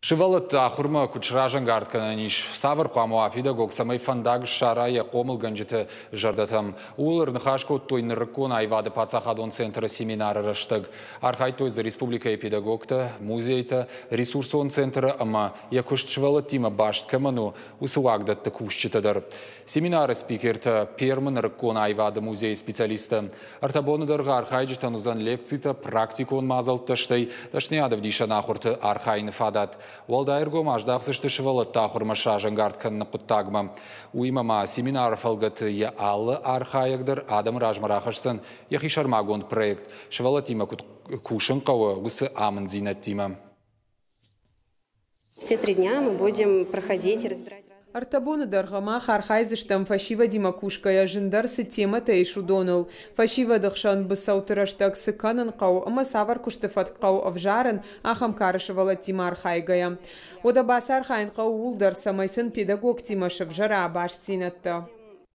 Сывӕллӕтты ахуырмӕ куыд сразӕнгард кӕнӕн ис, цавӕр хъуамӕ уа педагог, цӕмӕй фӕндаг ссара йӕ хъомылгӕнджыты зӕрдӕтӕм? Ууыл ӕрныхас кодтой нырыккон аивады паддзахадон центры семинары рӕстӕг. Архайдтой дзы республикӕйы педагогтӕ, музейтӕ, ресурсон центры ӕмӕ йӕ куыст сывӕллӕттимӕ баст кӕмӕн у, уыцы уагдӕтты кусджытӕ дӕр. Семинары спикертӕ Пермы нырыккон аивады музейы специалисттӕ. Ӕртӕ боны дӕргъы архайджытӕн уыдзӕн лекцитӕ, практикон мадзӕлттӕ, стӕй дӕсныйадӕвдисӕн ахуырты архайыны фадат. Уӕлдай ӕргом аздахдзысты сывӕллӕтты ахуырмӕ сразӕнгард кӕныны хъуыддагмӕ. Уыимӕ ма семинары фӕлгӕты йӕ алы архайӕг дӕр адӕмы размӕ рахӕсдзӕн йӕхи сӕрмагонд проект, сывӕллӕттимӕ куыд кусын хъӕуы, уыцы амынддзинӕдтимӕ. Все три дня мы будем проходить и разбирать. Ӕртӕ боны дӕргъы мах архайдзыстӕм фӕсивӕдимӕ кусгӕйӕ зындӕр цы темӕтӕ ис, уыдоныл. Фӕсивӕды хсӕн быцӕуты рӕстӕг цы кӕнын хъӕуы ӕмӕ цавӕр куысты фӕтк хъӕуы ӕвзарын, ахӕм кары сывӕллӕттимӕ архайгӕйӕ. Уӕдӕ бацархайын хъӕуы ууыл дӕр, цӕмӕй сын педагогтимӕ сӕвзӕра бастдзинӕдтӕ.